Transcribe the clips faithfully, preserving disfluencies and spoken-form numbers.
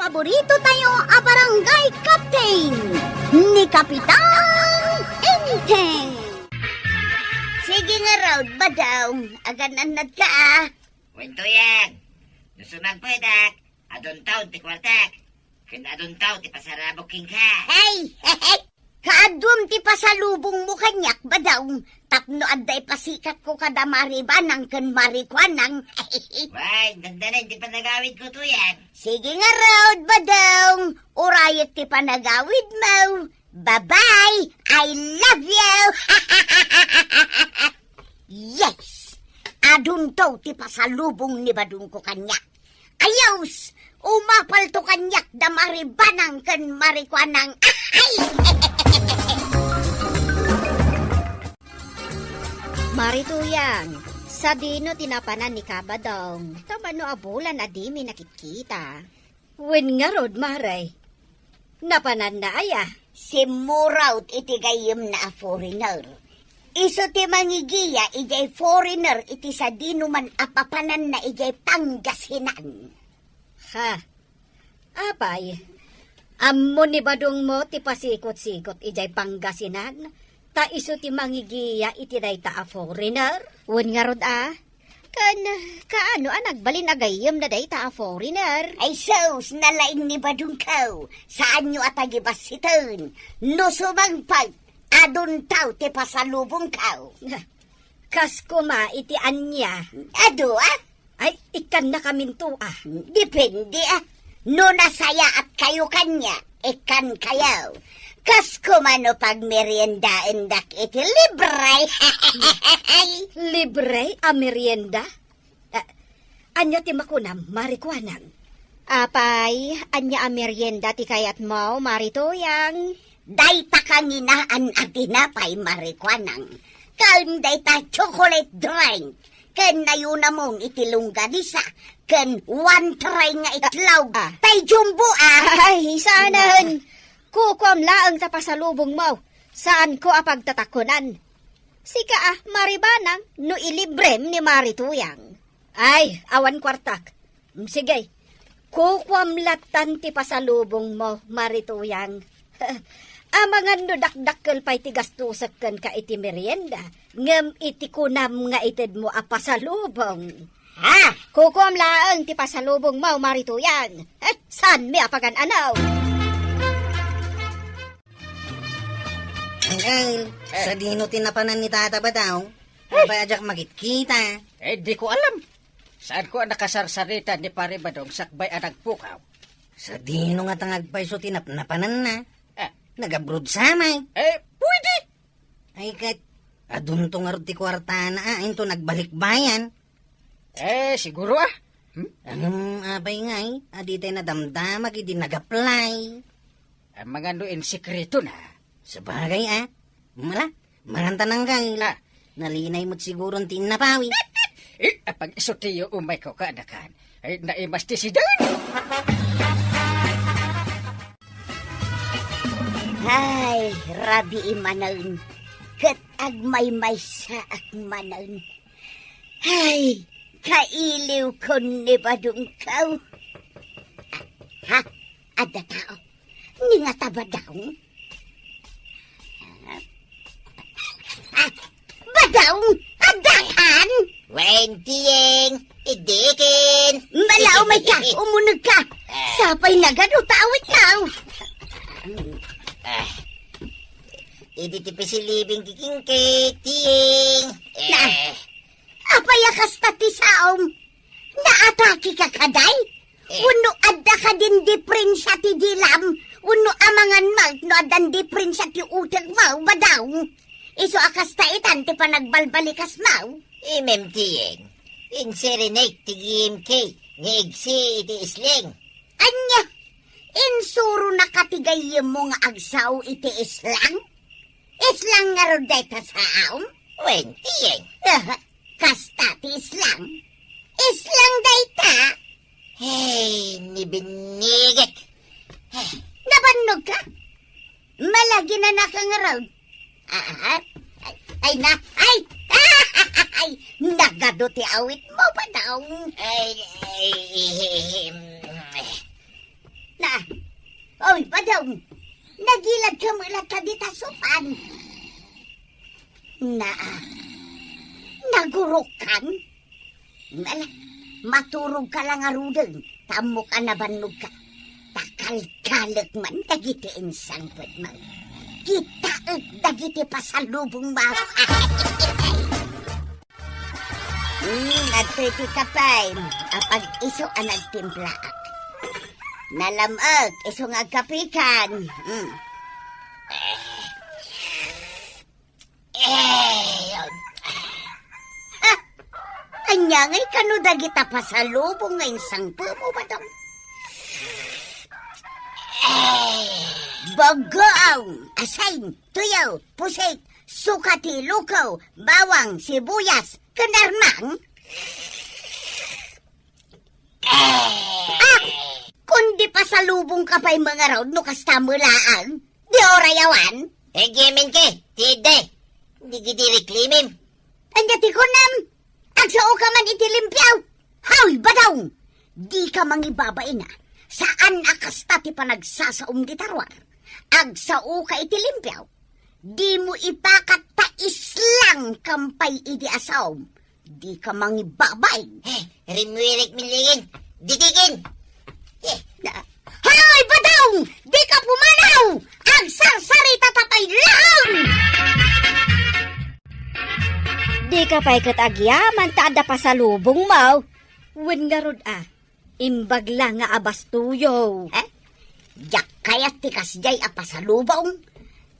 Paborito tayo a barangay captain, ni Kapitan Enteng. Sige ngarud, Badong, agan-annadka a. Wen, Tuyang, no sumangpetak, aduntaw ti kuartak, ken aduntaw ti pasarabok kenka. Hey! Kaadum ti pasalubongmo kaniak, Badong, tapno adda ipasikatko kada Mari Banang ken Mari Kuanang. Wen, dandanen ti panagawidko, Tuyang. Sige ngarud, Badong, urayek ti panagawidmo. Bye-bye, I love you. Yes! Adunto ti pasalubong ni Badongko kaniak. Ayos! Umapalto kaniak da Mari Banang ken Mari Kuanang. Ay! Mari Tuyang, sadino ti napanan ni Kabadong? Ta mano a bulan a dimi nakitkita? Wen ngarud, Mare. Napananna aya? Simmurot iti gayyemna a foreigner. Isu ti mangigiya idiay foreigner iti sadinoman a papananna idiay Pangasinan. Ha? Apay, ammo ni Badongmo ti pasikot-sikot idiay Pangasinan, ta isu ti mangigiya iti dayta a foreigner? Wen ngarud a, Ken, kaano a nagbalin a gayyemna dayta a foreigner? Ay sus, nalaing ni Badongko. Saanyo a tagibassiten. No sumangpet, aduntaw ti pasalubongko. Kas koma iti ania? Adu, a? Ay, ikkannakaminto a. Depende, a. No nasayaatkayo kaniak, ikkankayo. Kas koma no pagmeriendaendak iti libre. Libre a merienda? Ah, ania ti makunam, Mari Kuanang? Apay, ania a merienda ti kayatmo, Mari Tuyang? Dayta kanginaan a tinapay, Mari Kuanang. Ken dayta chocolate drink. Ken nayunamon iti longganisa, ken one tray nga itlog. Ah. Tay jumbo, a. Ay, saanen. Kukuam laeng ta pasalubongmo. Saanko a pagtatakonan. Sika a, Mari Banang, no ilibrem ni Mari Tuyang. Ay, awan kuartak. Mm, sige. Kukuam lattan ti pasalubongmo, Mari Tuyang. Amangan no dakdakkel pay ti gastusek kenka iti merienda, ngem iti kunam nga itedmo a pasalubong. Ha? Kukuam laeng ti pasalubongmo, Mari Tuyang. Eh, saanmi a pagan-anaw? Angel, eh, sadino ti napanan ni Tata Badong? Eh. Apay a diak makitkita? Eh, di ko alam. Saanko a nakasarsarita ni Pare Badong sakbay a nagpukaw? Sadino ngata nga agpayso ti napnapananna? Eh. Nag-abroad sa may. Eh, pwede. Ay, ket, adunto ngarud ti kuartana, a, inton nagbalikbayan. Eh, siguro, a. Hmm? Ngem, apay ngay, a ditay nadamdamag idi nag-apply? Amangan no insekretona. Sabagay, a. Mala, mangan ta nanggal. Ah. Nalinay met siguron ti innapawi. Eh, apag isu ti umayko kaanakan. Ay, naimas ti sidan. Ay, rabii manen. Ket agmaymaysaak manen. Ay, kailiwkon ni Badongko. Ha? Adda tao? Ni ngata Badong? Ah, Badong! Addakan! Wen, Tiyeng! Idikin! Mala, umayka! Umunegka! Ah. Sapay nagadu ta awit na! Ah. Idi ti pisilibing kikinke, Tiyeng! Na, eh, apay a kasta ti saom? Naatakeka kadi? Eh. Wenno adda kadin diprensia ti dilam? Wenno amangan met no addan diprensia ti utekmo, Badong? Isu a kasta itan ti panagbalbalikasmo? Imem, Tiyeng. Inserenek ti gimke nga igsi iti isleng. Ania? Insurona ka ti gayyemmo nga agsao iti islang? Islang ngarud dayta saom? Wen, Tiyeng. Ah, kasta ti islang. Islang dayta? Hey, ni binnigek. Nabannogka? Malaginanaka ngarud. Ah, ay, ay na, ay! Ay, nagadu ti awitmo, Badong. Ay, ay, eh, eh, eh, Na, oy, Badong, nagiladka met latta dita sopan. Na, nagurokkan? Ala, maturogka la ngaruden, ta ammok a nabannogka. Ta kalkalek man dagiti insangpetmo. Kitaek dagiti pasalubongmo. Hmm, adtoy ti kape. Apag-isu a nagtimplaak. Nalam-ek, isu nga agkapekan. Hmm. Eh, ah, ania ngay kano dagita pasalubong nga insangpetmo, Badong? Eh, bagoong, asin, tuyo, pusit, suka ti loko, bawang, sibuyas, ken armang? Ah! Kundi pasalubongka pay ngarud no kasta met laeng. Di uray awan? Regimen ke, ti idde. Di gidi reklimim. Ania ti kunam? Agsaoka man iti limpio. Haw, Badong! Dika mangibabain a. Saan a kasta ti panagsasaom dita ruar. Agsaoka iti limpio. Dimo ipakat ta islang kam pay idi asaom. Dika mangibabain. Eh, rimmuirek milingin. Ditikin. Eh. Na, Hoy, Badong! Dika pumanaw! Agsarsarita ta pay laeng! Dika pay ket agyaman ta adda pasalubongmo. Wen ngarud a, imbag la nga abastuyo. Eh? Diak kayat ti kasdiay a pasalubong.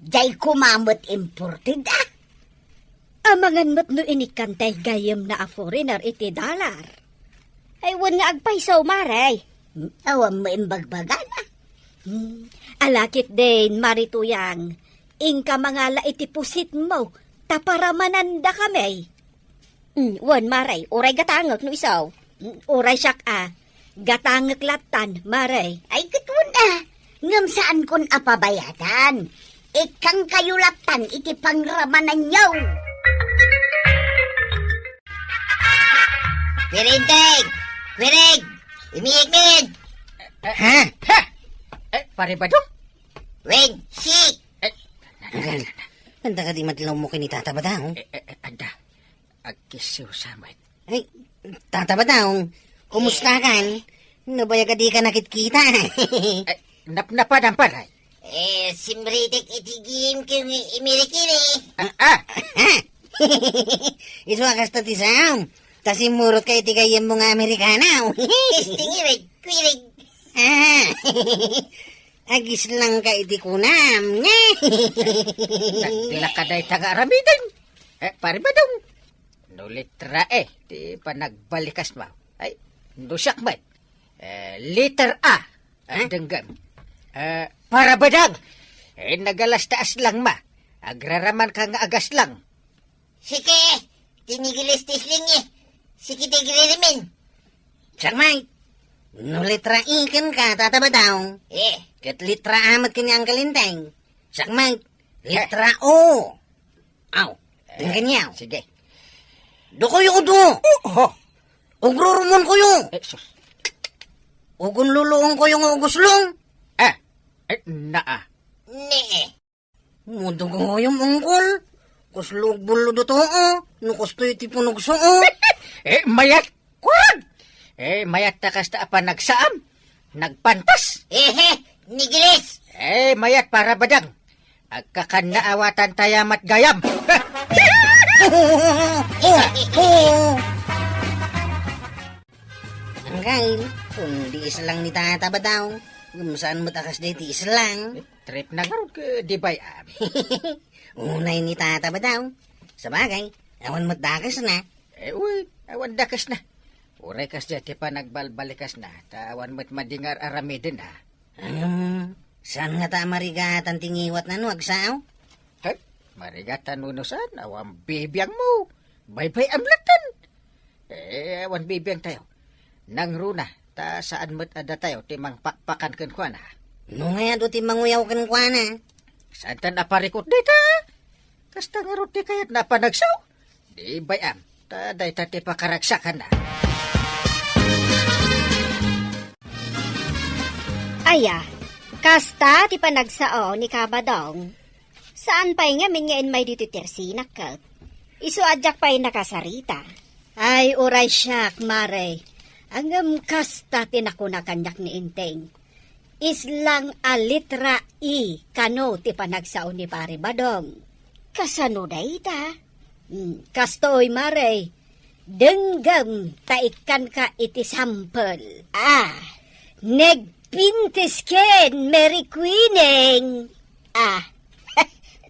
Diay koma met imported a. Amangan met no inikkantay gayyemna a foreigner iti dollar. Ay, wen nga agpayso, Mare. Awan mo imbagbagana. Hmm. Ala ketdin, Mare Tuyang, inka mangala iti pusitmo, ta paramanandakami. Hmm, wen, Mare, uray gatangek no isu. Hmm, uray siak a. Gatangek lattan, Mare. Ay, ket wen a. Ngem saankon a pabayatan. Ikkangkayo lattan iti pangramananyo. Kwirinteng! Kwirig! Imiikmin! Ha? Ha? Eh, Pare Badong? Wen, si! Eh, Anda ka di madlawmo ken ni Tata Badong? Eh, eh, eh, adda. Agkisiw sa met. Ay, Tata Badong, kumusta kan? Nabayag a dika nakitkita. Eh, napnapadan, Pare. Eh, simritek iti game ken Amerikini. Ah, ah. Isu a kasta ti Sam. Ta simmurotka iti gayyemmo nga Amerikano. Testing ired, kwirig. Ah. Agislangka iti kunam. Nagdilaka dayta nga aramiden. Eh, Pare Badong. No letra E ti panagbalikasmo. Ay, no siak met. Eh, letter A. Ay, denggem. Eh, Pare Badong. Eh, nagalasta aslangma. Agraramanka nga agaslang. Siki, ti Nigilis ti isling, eh. Siki ti agririmin. Siak met. No letra E kenka, Tata Badong. Eh. Ket letra A met ken ni Uncle Enteng. Siak met. Letra O. Aw, eh, tingkaniaw. Sige. Dukoy udo. Oh. Ugrurumon koyo. Eh, sus. Ugon luluong koyo nga uguslong. Eh, eh, naa. Ne. Mudugoyom, ungkol. Kuslo bullo duto, oh. No kustoy ti punugso, oh. Eh, mayat, kuwag! Eh, mayat ta kasta a panagsaam. Nagpantas. Ehe, Nigilis. Eh, mayat Pare Badong. Agkakanna awatan tayamat gayam. Oh, oh, oh. Anggail, kundi islang ni Tata Badong. Ngem saan met a kasdiay ti islang. Trip na ngarud ket di bay-am. Unay ni Tata Badong. Sabagay, awan met dakesna. Eh, uy, awan dakesna. Uray kasdiay ti panagbalbalikasna, ta awan met madi nga ar-aramiden, ha. Hmm, saan ngata a marigatan ti ngiwatna no agsao? Hay, marigatan no saan, awan bibiangmo. Baybay-am lattan. Eh, awan bibiangtayo. Nangruna, ta saan met a datayo ti mangpakpakan kenkuana. No ngay adu ti manguyaw kenkuana? Saantan a parikut dayta? Kasta ngarud ti kayatna a panagsao? Di bay-am, ta dayta ti pakaragsakanna. Aya, kasta ti panagsao ni Kabadong. Saan pay ngamin nga immay ditoy tersinak ket. Isu a diak pay nakasarita. Ay, uray siak, Mare. Ngem kasta ti nakuna kaniak ni Enteng. Islang a litra E kano ti panagsao ni Pari Badong. Kasano dayta? Hmm, kastoy, Mare. Denggem ta ikkanka iti sampel. Ah, nagpintas ken Mary Queening. Ah,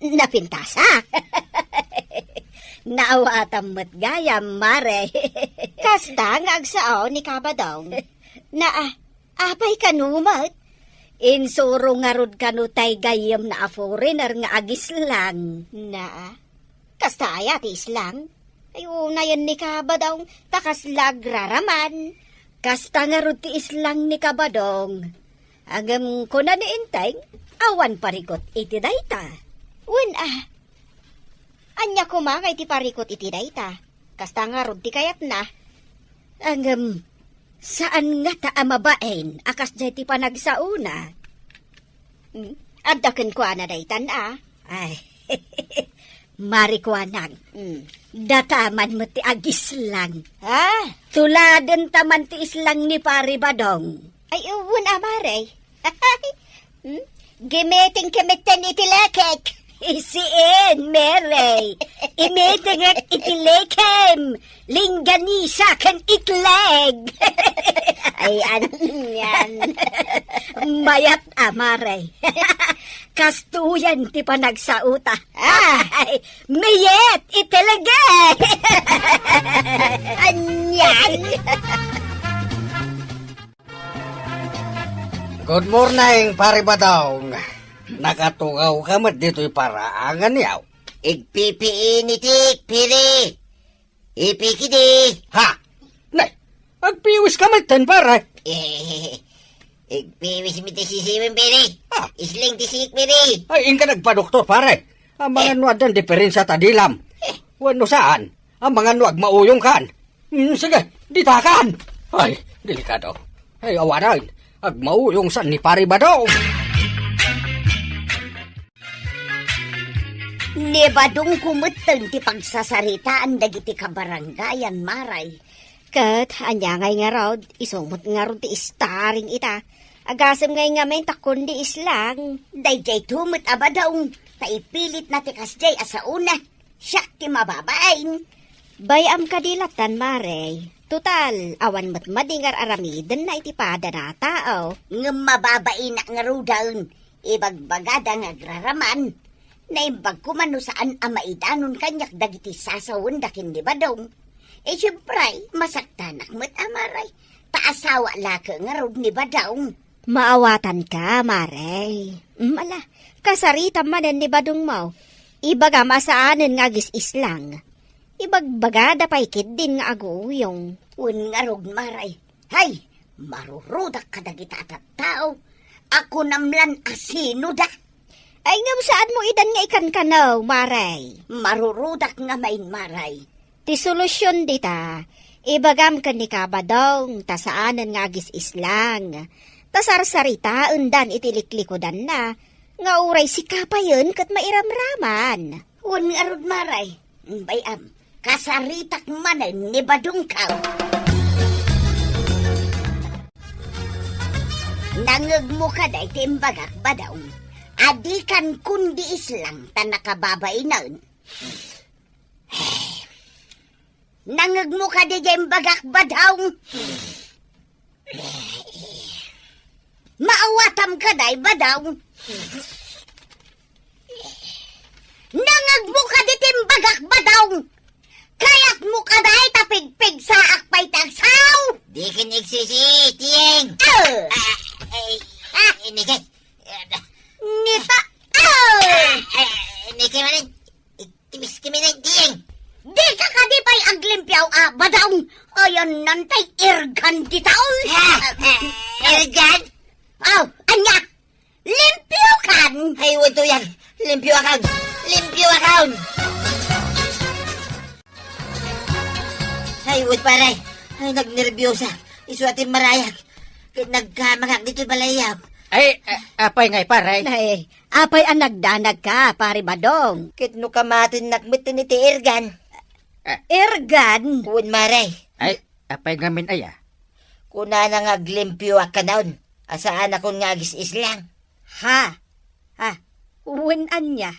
napintasak. Naawatam met gayam, Mare. Kasta nga agsao ni Kabadong. Na, ah, apay kano met? Insuro ngarud kano tay gayyemna a foreigner nga agislang. Na, ah, kasta aya ti islang? Ay, unayen ni Kabadong, ta kasla agraraman. Kasta ngarud ti islang ni Kabadong. Ngem kuna ni Enteng, awan parikut iti dayta. Wen, ah. Ania koma nga iti parikut iti dayta? Kasta ngarud ti kayatna. Ngem, saan ngata a mabain a kasdiay ti panagsaona? Hmm? Adda kenkuana daytan, a? Ay, Mare Kuanang. Hmm. Data man met ti agislang. Ah? Tuladenta man ti islang ni Pari Badong. Ay, wen a, Mare. Hmm? Gimiting kemiten iti lekek. Saan, Mare? Imitingek iti lekem. Lingganisa ken itleg. Ay, anian. Mayat a, Mare. Kastoyen ti panagsaota. Ah! Ay, mayat iti lege. Anian. Good morning, Pare Badong. Nakatugaw ka met ditoy paraangan, yaw. Igpipiinitik, Piri. Ipikidi. Ha? Nay, agpiwis ka met ten, pare. Eh, igpiwis mi ti sisiwin, Piri. Ah. Isling ti siik, Piri. Ay, inka nagpadoktor, pare. Amangan no addan diferensya ta dilam. Eh. Wenno saan? Amangan no agmauyong kan. Hmm, sige, ditakan. Ay, delikado. Ay, awanan. Agmauyong san ni Pari Badong. Ni Badong kumetten ti pagsasaritaan dagiti kabarangayan, Maray. Ket ania ngay ngarud, isu met ngarud ti starring ita. Agasem ngay ngamin ta kundi islang. Daydiay to met a Badong, ta ipilitna ti kasdiay a saona. Siak ti mababain. Bay-am kadi lattan, Mare. Total, awan met madi nga ar-aramidenna iti padana a tao. Ngem mababainak ngaruden, ibagbagada nga agraraman. Naimbag koma no saan a maidanon kaniak dagiti sasawenda ken ni Badong. E, siempre, masaktanak met a, Mare. Ta asawa la ket ngarud ni Badong. Maawatanka, Mare. Mm, ala, kasaritam manen ni Badongmo. Ibagam a saanen nga agis-islang. Ibagbagada pay ketdin nga aguyong. Wen ngarud, Mare. Hay, marurudak kadagita a tattao. Akunam lan a sinoda. Ay, ngem saanmo idan nga ikankanaw, Mare? Marurudak ngamin, Mare. Ti solusion dita, ibagam ken ni Kabadong ta saanen nga agis-islang. Ta sarsaritaendan iti liklikudanna, nga uray sika payen ket mairamraman. Wen ngarud, Mare. Bay-am, kasaritak manen ni Badongko. Nangngegmo kadi ti imbagak, Badong? Adikan kundi islang ta nakababainen. Nangngegmo kadi diay imbagak, Badong? Maawatam kadi, Badong? Nangngegmo kadi ti imbagak, Badong? Kayatmo kadi ta pigpigsaak pay ti agsao? Diken agsisi, Tiyeng. Ah! Ah, ay, ah, inigay. Nita, ah! Ah, ah, inigay manen. Timis kami na, Ding! Dika kadi pay aglimpio a, Badong? Ayanna tay irgan dita, oy. Ah, ah, irgan? Oh, ania? Limpiokan? Ay, wen to yan. Limpiokan. Limpiokan. Ay, wen, pare. Ay, nagnerbiosa. Isu a ti marayak. Ket nagkamangak ditoy balay, ah. Ay, a-, apay ngay, pare? Nay, apay a nagdanagka, Pare Badong? Ket no kamatennak met ti ergan. Ah. Ergan? Wen, mare. Ay, apay ngamin aya? Kunana nga aglimpioak kanayon, a saanakon nga agis-islang. Ha? Ha? Wen ania?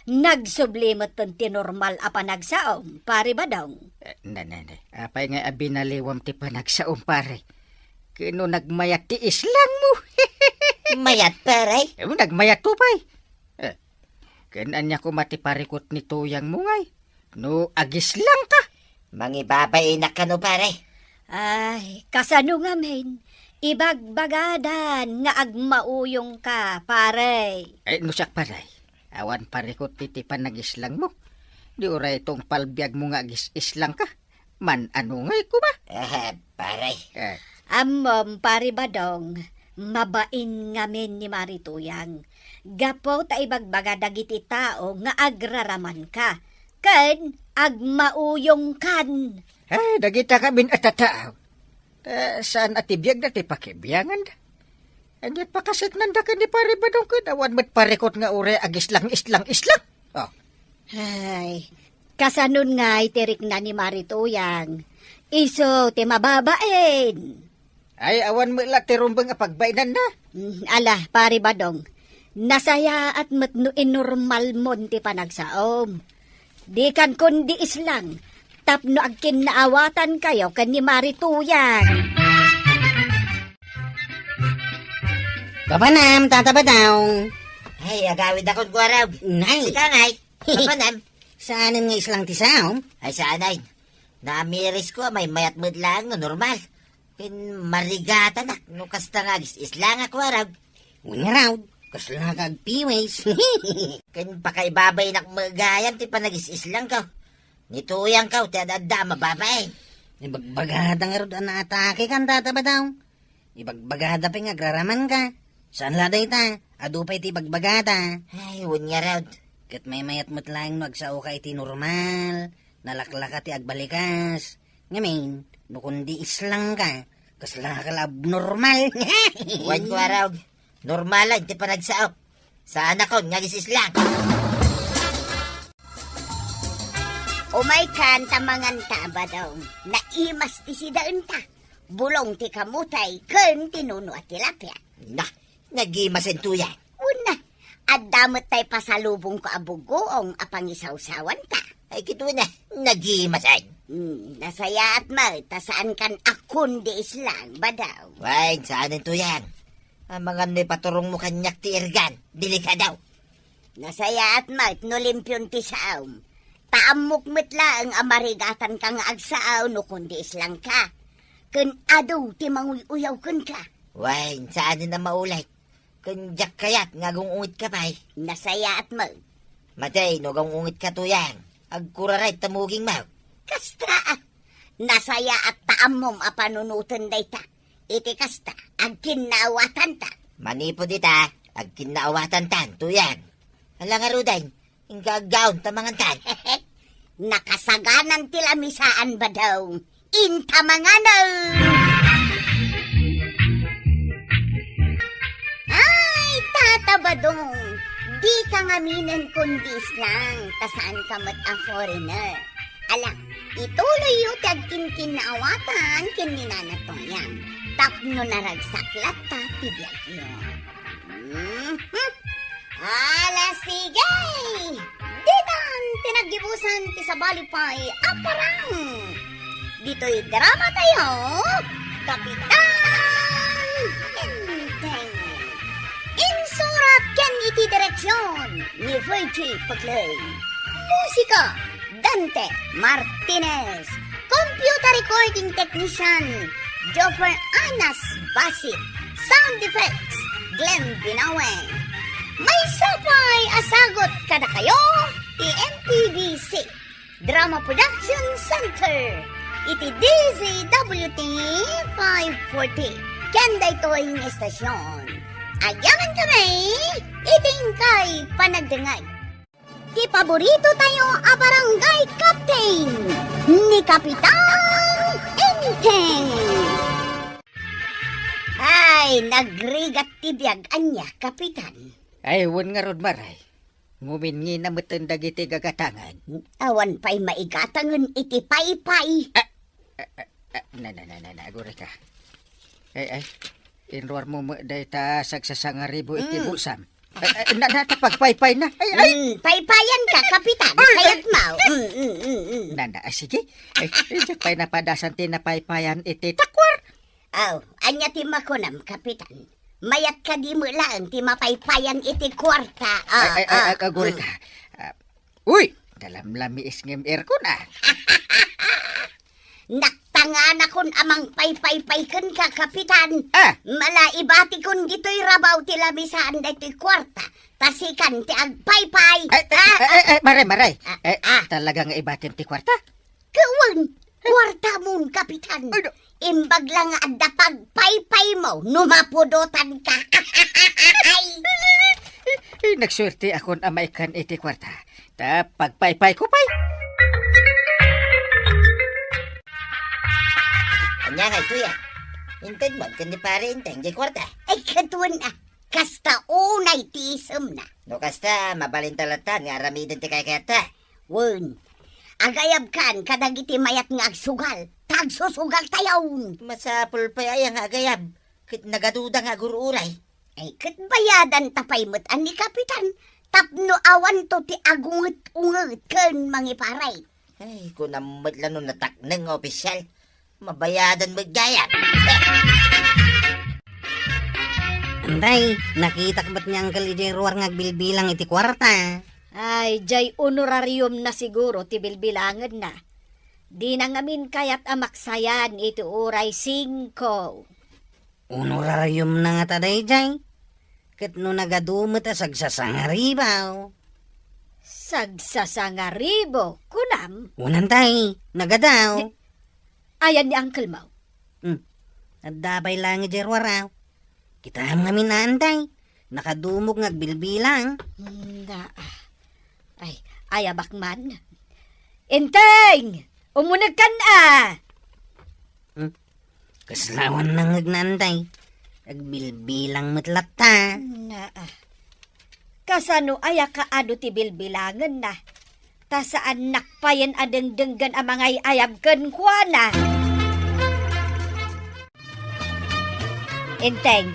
Nagsubli metten ti normal a panagsaom, Pare Badong. Eh, ne, ne, ne. Apay nga abinaliwam ti panagsaom, pare? Ket no nagmayat ti islangmo. Mayat, pare? Eh, nagmayat to, pay. Eh, ken ania koma ti parikut ni tuyangmo ngay? No agislangka? Mangibabainak kano, pare? Ay, kasano ngamin? Ibagbagadan nga agmauyongka, pare. Eh, no siak, pare, awan parikut ti, ti panagislangmo. Di uray tungpal biagmo nga agis-islangka. Man-ano ngay koma? Eh, pare. Eh. Ammom, Pare Badong, mabain ngamin ni Mari Tuyang. Gapu ta ibagbaga dagiti tao nga agraramanka, ken agmauyongkan. Ay, dagita ngamin a tattao. Eh, saan a ti biagda ti pakibianganda. Ania pakasitnanda ken ni Pare Badong ket awan met parikut nga uray agislang-islang-islang. Oh. Ay, kasanon ngay ti rikna ni Mari Tuyang? Isu ti mababain. Ay, awan met la ti rumbeng a pagbainanna. Mm, ala, Pare Badong, nasayaat met no inormalmon ti panagsaom. Dikan kundi islang, tapno agkinnaawatankayo ken ni Mari Tuyang. Papanam, Tata Badong. Ay, agawidakon, Kuarog. Nay. Sika ngay, papanam. Saanen nga islang ti saom? Ay, saanen. Naamirisko a maymayat met laeng no normal. Ken marigatanak no kasta nga agis-islangak, Kuarog. Wen ngarud, kasla ka agpiwis. Ken pakaibabainak met gayam ti panagis-islangko. Ni tuyangko ti ad-adda a mababain. Ibagbagada ngarud a naatakekan, Tata Badong. Ibagbagada pay nga agraramanka. Saan la dayta? Adu pay ti ibagbagada. Ay, wen ngarud. Ket maymayat met laeng no agsaoka iti normal, nalaklaka ti agbalikas. Ngamin, no kundi islangka, kasla ka la abnormal. Wen, Kuarog. Normal laeng ti panagsaok. Saanakon nga agis-islang. Umaykan ta manganta, Badong. Naimas ti sidaenta. Bulong ti kamutay ken ti nuno a tilapia. Na, nagimasen, Tuyang. Wen, adda met tay pasalubongko a bugoong a pangisawsawanta. Ay, kitaem, nagimasen. Hmm, nasayaat met ta saankan a kundi islang, Badong. Wen, saanen, Tuyang. Amangan no ipaturongmo kaniak ti ergan, delikado. Nasayaat met no limpion ti saom. Ta ammok met laeng a marigatanka nga agsao no kundi islangka. Ken adu ti manguy-uyaw kenka. Wen, saanen a maulit. Ken diak kayat nga agung-ungetka pay. Nasayaat met. Madi no agung-ungetka, Tuyang. Agkuraray ta mugingmo. Kasta, a. Nasayaat ta ammom a panunoten dayta. Iti kasta, agkinnaawatanta. Manipud ita, agkinnaawatantan, Tuyang. Ala ngaruden, inka aggaon ta mangantan. Nakasaganan ti lamisaan, Badong. Inta manganen! Ay, Tata Badong, dika ngaminen kundi islang, ta saanka met a foreigner. Ala, ituloyyo ti agkinkinnaawatan ken ni Nana Toyang, tapno naragsak latta ti biagyo. Mhm. Ala, sige! Ditan ti naggibusan ti sabali pay a parang. Ditoy drama tayo, Kapitan Enteng. Insurat ken iti direksyon ni Virgie Paclay. Musika, Dante Martinez. Computer recording technician, Joffer Anas Basit. Sound effects, Glenn Binawe. Maysa pay a sagut kadakayo ti M P B C Drama Production Center iti D Z W T five forty. Ken daytoy nga estasyon, agyaman kami iti inkay panagdengngeg. Ti paborito tayo a barangay captain, ni Kapitan Enteng. Ay, nagrigat ti biag ania, Kapitan? Ay, wen ngarud, Mare. Nguminngina metten dagiti gagatangen. Awan pay maigatangen iti paypay. Ah, ah, ah, ah, na, na, na, na, na, agurayka. Ay, ay, inruarmo met dayta sagsasangaribo iti Mm. bulsam. Ay, ay, na, na, ta pagpaypay na. Ay, ay. Mm, paypayan ka, Kapitan. Ay, ay. Kayat mo. Mm, mm, mm, mm. Na, na, ah, sige. Ay, ay, diak pay napadasan ti napaypayan iti takwar. Aw, ania ti makunam, Kapitan? Mayat kadi met laeng ti mapaypayan iti kuarta. Ah, Ay, ay, ay, ah, ag-, agurayka. Mm. Ah, uy, dalamlamiis ngem aircon, ah. Naktanganakon a mangpaypaypay kenka, Kapitan. Ah. Mala ibatikon ditoy rabaw ti lamisaan daytoy kuarta. Ta sikan ti agpaypay. Ay, ay, Ah, ay, ah. ay, ay, Mare, Mare. Ah, Eh, ah. talaga nga ibatim ti kuarta? Kawan, kuartamon, Kapitan. Ay, no. Imbag la nga adda pagpaypaymo no mapudotanka. Ay. Eh, nagsuerteakon a maikkan iti kuarta. Ta pagpaypayko pay. Ania nga itoy, ah? Intedmo ken ni Pare Enteng diay kuarta? Ay, kaduan, ah. Kasta unay ti isemna. No kasta, mabalinta latta nga aramiden ti kaykayatta. Wen, agayabkan kadagiti mayat nga agsugal, ta agsusugaltayon. Masapul pay aya nga agayab, ket nagaduda nga agur-uray. Ay, ket bayadanta pay met a ni Kapitan, tapno awanto ti agunget-unget ken mangiparay. Ay, kunam met la no natakneng nga opisyal. Mabayadan met gayam. Antay, nakitak met ni Uncle idiay ruar nga agbilbilang iti kuarta. Ay, diay honorarium na siguro ti bilbilangenna. Dina ngamin kayat a maksayan iti uray singko. Honorarium na ngata daydiay. Ket no nagadu met a sagsasangaribo. Sagsasangaribo, kunam? Wen antay, nagadu. Di, ayan ni uncle mo? Hmm. Adda pay laeng idiay ruar. Kitaem ngamin antay. Nakadumog nga agbilbilang. Nda. Ay, ayabak man. Enteng! Umunegkan a! Hmm? Kasla awan nangngegna, antay. Agbilbilang met latta. Na, ah. Kasano aya kaadu ti bilbilangenna? Ta saannak payen a dengdenggen a mangay-ayab kenkuana. Enteng,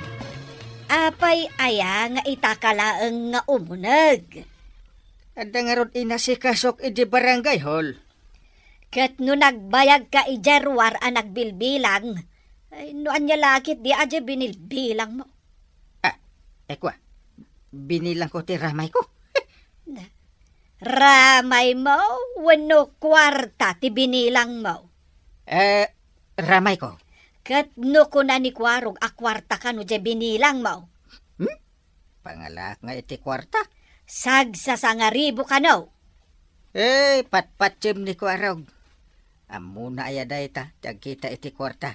apay aya nga itaka laeng nga umuneg? Adda ngarud inasikasok idi barangay hall. Ket no nagbayagka idiay ruar a nagbilbilang, ay, no ania la ket di a binilbilangmo? Ah, ay kua, binilangko ti ramayko. Na, ramaymo wenno kuarta ti binilangmo? Eh, ramayko. Ket no kuna ni Kuarog a kuarta kano diay binilangmo? Hmm? Pangalaak nga iti kuarta. Sagsasangaribo kano. Eh, patpatiem ni Kuarog. Ammona aya dayta ti agkita iti kuarta?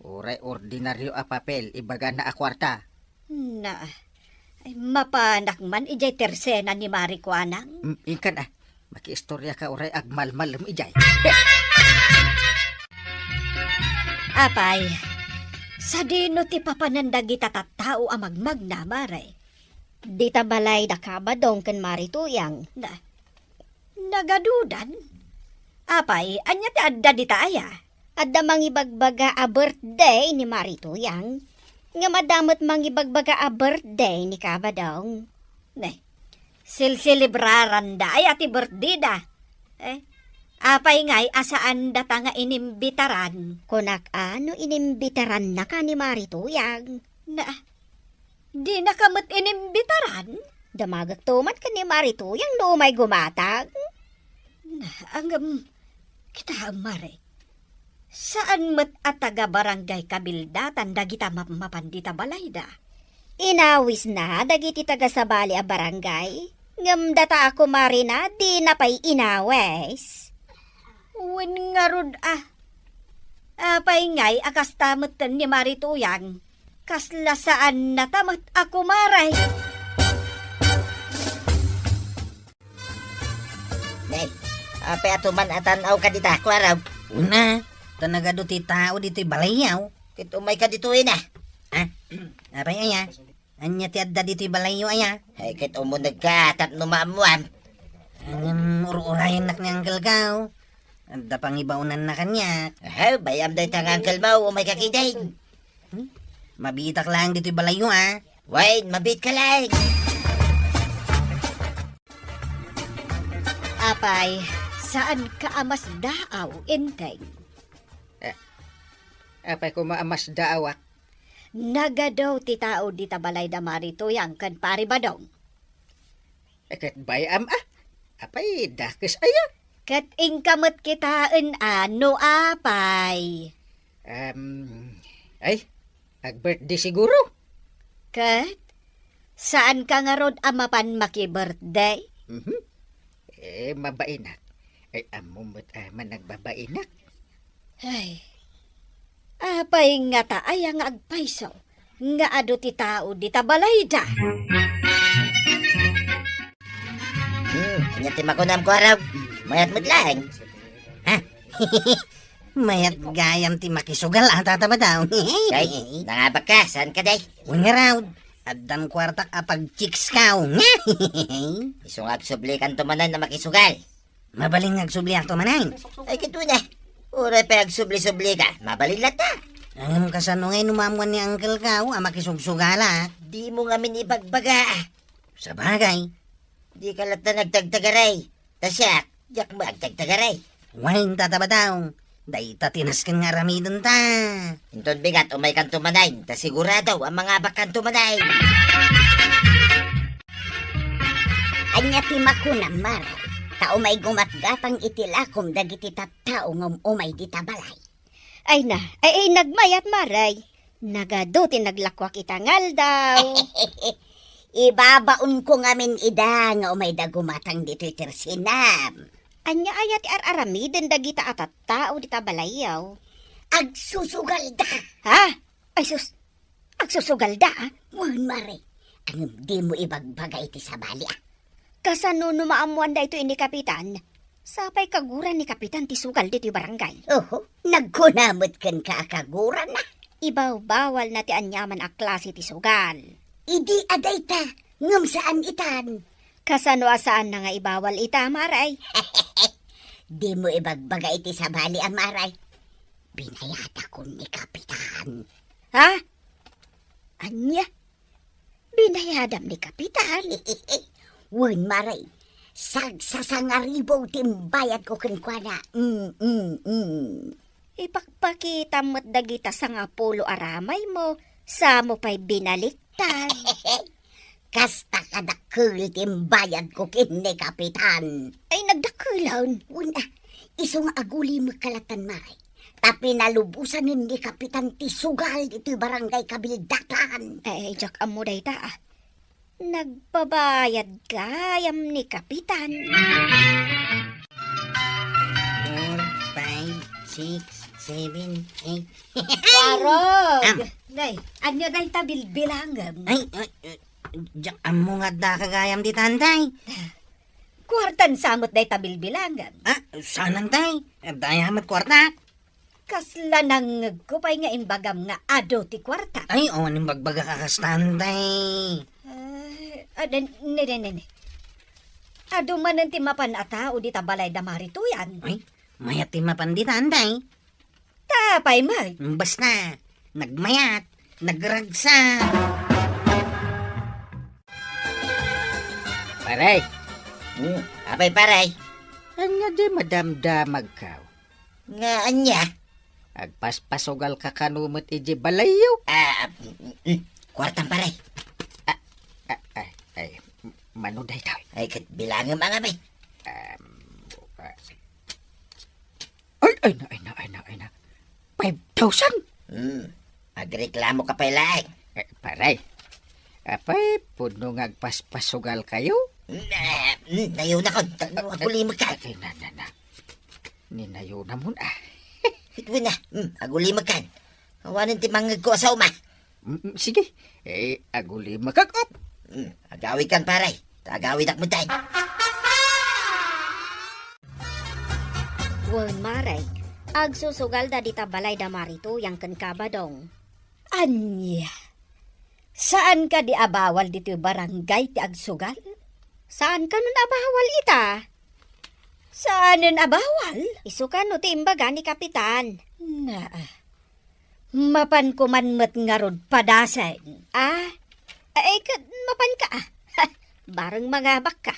Uray ordinario a papel ibagana a kuarta. Na, ay, mapanak man idiay tersena ni Mari Kuanang. Mm, inkan a, makiistoriaka uray agmalmalem idiay. Apay, sadino ti papanan dagita tattao a magmagna, Mare? Dita balay da Kabadong ken Mari Tuyang. Na, nagadudan? Apay, ania ti adda dita aya? Adda mangibagbaga a birthday ni Mari Tuyang. Ngem adda met mangibagbaga a birthday ni Kabadong. Ne, silselebraranda aya ti birthday da? Eh, apay ngay a saan data nga inimbitaran? Kunak a no inimbitarannaka ni Mari Tuyang. Na, dinaka met inimbitaran? Damagekto man ken ni Mari Tuyang no umay gumatang. Na, ngem, kitaem, Mare. Saan met a taga-barangay kabildatan dagita mapmapan dita balayda? Inawisna dagiti taga-sabali a barangay, ngem data a kumarina dina pay inawis. Wen ngarud a. Apay ngay a kasta metten ni Mari Tuyang? Kasla saannata met a kumare. Nay, apay a tuman a tan-awka dita, Kuarog? Una, ta nagadu ti tao ditoy balayyo. Ket umayka ditoy na. Ha? Apay aya? Ania ti adda ditoy balayyo aya? Ay, ket umunegka tapno maammuam. Ngem ur-urayennak ni Uncle Kao. Adda pangibaonanna kaniak. Aha, bay-am dayta nga uncle mo, umayka ketdin. Hmm? Mabiitak laeng ditoy balayyo, a. Wen, mabiitka laeng. Apay, saanka a masdaaw, Enteng? Eh, apay koma a masdaawak? Nagadu ti tao dita balay da Mari Tuyang ken Pari Badong. Eh, ket bay-am a. Apay, dakes aya? Ket inka met kitaen a no apay. Em, ay, ag-birthday siguro? Ket, saanka ngarud a mapan maki-birthday? Mhm. Eh, mabainak. Ay, ammo met a managbabainak. Ay, apay ngata aya nga agpayso nga adu ti tao dita balayda? Hmm, ania ti makunam, Kuarog? Mayat met laeng. Ha? Mayat gayam ti makisugal a, Tata Badong. Ay, nangabakka, saan ka, day? Wen ngarud, addan kuartak a pagchicks ka. Isu nga agsublikanto manen a makisugal. Mabalin nga agsubliakto manen. Ay, ket wen a. Uray pay agsubli-sublika, mabalin latta. Ngem kasano ngay no maammuan ni Uncle Kao a makisugsugalak? Dimo ngamin ibagbaga. Sabagay. Dika latta nagtagtagaray. Ta siak, diak met agtagtagaray. Wen, Tata Badong. Dayta ti nasken nga aramidenta. Inton bigat, umaykanto manen, ta sigurado a mangabakkanto manen. Ania ti makunam, Mare? Ta umay gumatgatang iti lakom dagiti tattao nga um-umay dita balay. Ay na, ay, ay, nagmayat, Mare. Nagadu ti naglakuak ita nga aldaw. Ibabaonko ngamin ida nga umayda gumatang ditoy tersinam. Ania aya ti ar-aramiden dagita a tattao dita balayyo? Agsusugalda. Ha? Ay sus, agsusugalda, a? Wen, Mare. Ngem dimo ibagbaga iti sabali, a. Kasano no maammuan daytoy ni Kapitan? Sapay kaguran ni Kapitan ti sugal ditoy barangay. Oho, nagkuna met kenka a kaguran, a. Ibawbawalna ti aniaman a klase ti sugal. Idi a dayta, ngem saan itan. Kasano a saanna nga ibawal ita, Mare? Dimo ibagbaga iti sabali a, Mare. Binayatakon ni Kapitan. Ha? Ania? Binayadam ni Kapitan? Wen, Mare. Sagsasangaribu ti imbayadko kenkuana. Mm, mm, mm. Ipakpakitam met dagita sangapulo a ramaymo, sa mo pay binaliktad. Kasta kadakkel ti imbayadko ken ni Kapitan. Ay, nagdakkelen. Wen, a, isu nga agulimekka lattan, Mare. Ta pinalubosanen ni Kapitan ti sugal ditoy barangay Kabildatan. Ay, ay, diak ammo dayta, a. Nagbabayad gayam ni Kapitan. Four, five, six, seven, eight. Warog! Am. Day, ania dayta bilbilangem? Ay, ay, ay, diak ammo nga adda ka gayam ditan, day. Kuartan sa met dayta bilbilangem? Ah, saan, day? Adda aya met kuarta? Kasla nangngegko pay nga imbagam nga adu ti kuarta. Ay, awan imbagbagak a kastan, day. Ay, ah, ne, ne, ne, ne. Adu manen ti mapan a tao dita balay da Mari Tuyang. Ay, mayat ti mapan ditan, day. Ta apay met? Basta, nagmayat, nagragsak. Pare. Hmm, apay, pare? Ania di madamdamagkaw? Nga ania? Agpaspasugalka kano met iti balayyo? Ah, mm, mm, kuartam, pare. Ah, ah, ay, ay, mano daytoy? Ay, ket bilangem a ngamin. Um, ah, ay, ay na, ay na, ay na, ay na. Five thousand? Hmm. Agreklamoka pay laeng. Eh, pare, apay, pudno nga agpaspasugalkayo? Hmm, eh, hmm, nayonakon. Ta-, agulimekkan. Ay, na, na, na. Ninayonam, a. Ket wen a. Hmm, agulimekkan. Awanen ti mangngegko a saoma. Mm, mm, sige. Eh, agulimekak, op. Hmm, agawidkan, pare. Ta agawidak met, ay. Wen, Mare, agsusugalda dita balay da Mari Tuyang ken Kabadong. Ania? Saan kadi a bawal ditoy barangay ti agsugal? Saan kanon a bawal ita? Saanen a bawal? Isu kano ti imbaga ni Kapitan. Naa. Mapan ko man met ngarud padasen. Ah? Ay, ket mapan ka, ah. Bareng mangabak ka.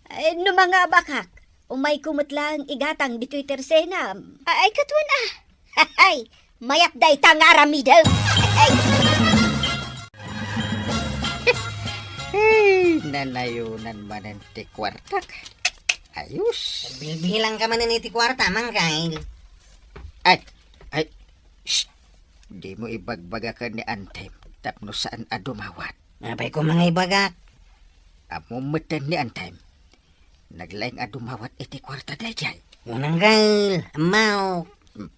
Ay, no mangabakak, umayko met laeng igatang ditoy tersenam. Ay, ket wen, ah. Ay, mayat dayta nga aramidem. Ay, nanayonan manen ti kuartak. Ayos. Bilbilang ka manen iti kuarta, Mangkay. Ay, ay, shh. Dimo ibagbaga ken ni Antem tapno saan a dumawat. Apay ko mangibagak? Ammom metten ni Antem. Naglaing a dumawat iti kuarta daydiay. Unang gal, ammaw. Hmm.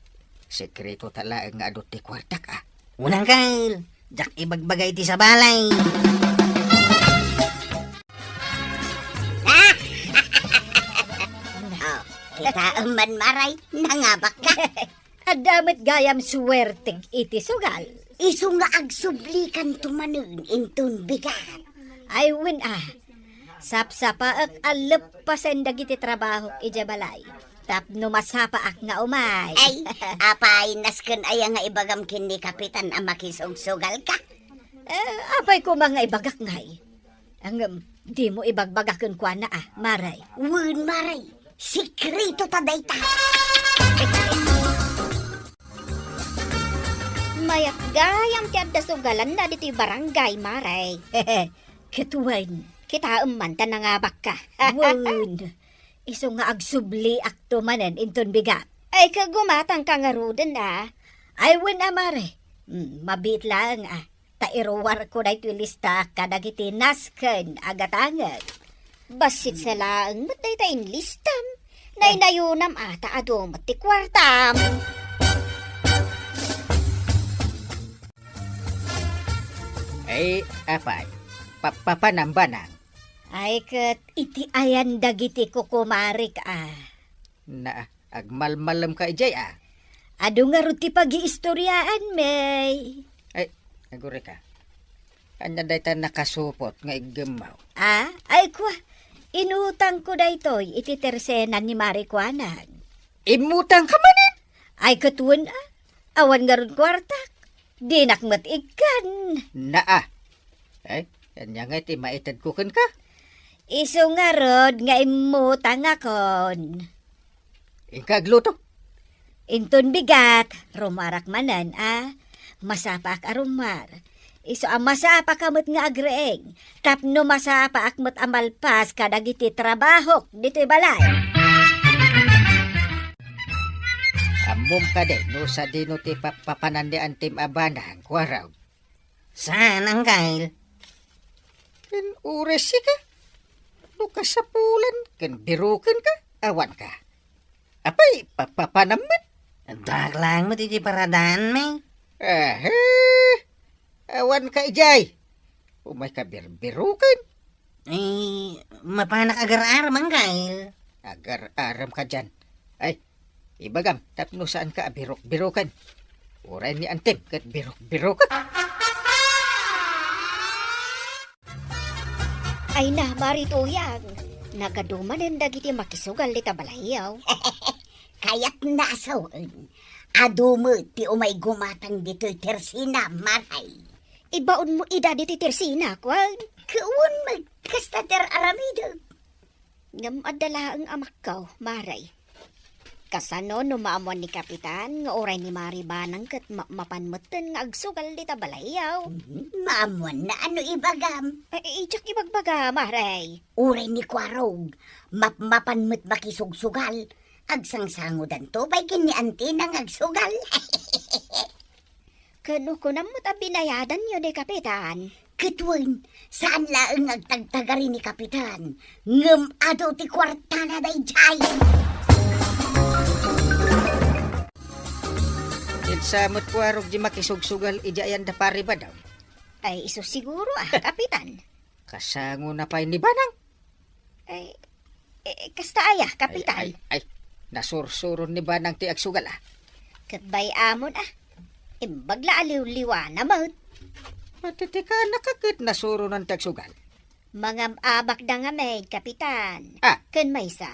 Sekreto ta laeng nga adu ti kuartak, ah. Unang gal, diak ibagbaga iti sabalay. Oh, kita man, Maray, nangabak ka. Adda met gayam suwertek iti sugal. Isu nga agsublikanto manen inton bigat. Ay, wen, ah. Sapsapaek a leppasen dagiti trabahok idiay balay tapno masapaak nga umay. Ay, apay, nasken aya nga ibagam ken ni Kapitan a makisugsugal ka? Eh, apay koma nga ibagak ngay? Ngem, dimo ibagbaga kenkuana, ah, Maray. Wen, Maray, sekreto ta dayta. Mayat gayam ti adda sugalanna ditoy barangay, Maray. Ket wen. Kitaem man ta nangabak ka. Wen, isu nga agsubliakto manen inton bigat. Ay, kagumatang ka ngaruden, ah. Ay, wen a, Mare. Mm, mabiit laeng, ah. Ta iruarko daytoy lista kadagiti nasken a gatangek. Bassit sa laeng met dayta inlistam. Naynayonam ata adu met ti kuartam. Ay, apay, papapanam banang? Ay, ket iti ayan dagiti kukumarik, ah. Na, agmalmalem ka idiay, ah. Adu ngarud ti pagiistoriaan, May. Ay, agurika. Ania dayta nakasupot nga iggemmaw? Ah, ay, kua. Inutangko daytoy iti tersenan ni Mari Kuanag. Immutang ka manen? Ay, ket wen, ah. Awan ngarud kuartak. Dinak met ikkan. Naa. Ay, ania ngay ti maitedko kenka? Isu ngarud nga immutangakon. Inka agluto. Inton bigat, rumarak manen, a. Masapaak a rumar. Isu a masapaka met nga agreeng, tapno masapaak met a malpas kadagiti trabahok ditoy balay. Ammom kadi no sadino ti papapanan ni Antim a banang, Kuarog? Saan, Angkel? Ken uray sika, no kasapulan ken biroken ka, awan ka. Apay, papapanam met? Addak laeng met iti paradaan, May. Ahe, awan ka idiay. Umay ka birbiroken. Ay, mapanak agar-aram, Angkel. Agar-aram ka diyan. Ay, ibagam, tapno saan ka a birok-biroken. Uray ni Antim ket birok-biroken. Ay na, Mari Tuyang, nagadu manen dagiti makisugal dita balayyo. Kayatna a sawen, adu met ti umay gumatang ditoy tersina, Maray. Ibaonmo ida ditoy tersina, kuan? Kuan met, kasta ti ar-aramidek. Ngem adda laeng a makkaw, Maray. Kasano no maammuan ni Kapitan nga uray ni Mari Banang ket ma-, mapan metten nga agsugal dita balayyo? Mhm. Maammuanna a no ibagam. Ay, ay, diak ibagbaga, Maray. Uray ni Kuarog, mapmapan met makisugsugal. Agsangsangodanto pay ken ni Antina nga agsugal. Ken kunam met a binayadanyo ni Kapitan. Ket wen, saan laeng nga agtagtagari ni Kapitan, ngem adu ti kuartana daydiay. Kinsa met, Kuarog, di makisugsugal idiay ayan da Pari Badaw? Ay, isu siguro, a, Kapitan. Kasangona pay ni Banang? Ay, eh, kasta aya, Kapitan? Ay, ay, ay, nasursuron ni Banang ti agsugal, a. Ket bay-amon, a. Imbag la a liwliwana met. Matitikanak a ket nasuronan ti agsugal. Mangam-abakda ngamin, Kapitan. Ah. Ken maysa,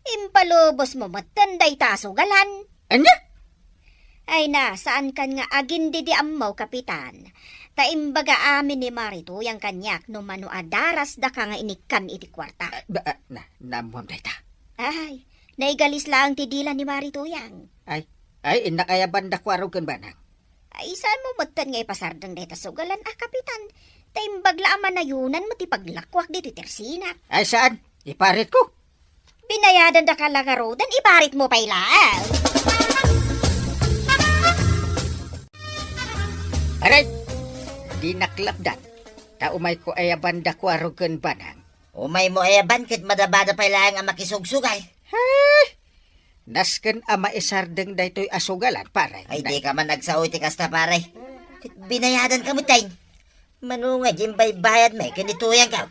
impalubosmo metten dayta a sugalan. Ania? Ay na, saankan nga agindidi ammo, Kapitan. Ta imbaga amin ni Mari Tuyang kaniak no mano a darasdaka nga inikkam iti kuarta. Ah, ba, ah, na, naammoam dayta. Ay, naigalis laeng ti dila ni Mari Tuyang. Ay, ay, innak aya banda kuarog ken banang. Ay, saanmo metten nga ipasardeng dayta sugalan a, Kapitan? Ta imbag la a manayonanmo ti paglakuak ditoy tersinak. Ay, saan? Iparitko. Binayadandaka la ngaruden, iparitmo pay laeng. Aray! Dinak lapdan. Ta umayko aya banda kuarog ken banang. Umaymo aya ban ket madabada pay laeng a makisugsugal. He! Nasken a maisardeng daytoy a sugalan, pare. Ay, dika man agsao iti kasta, pare. Ket binayadanka met, tay. Mano nga di imbaybayad, may, ken ni Tuyang ka.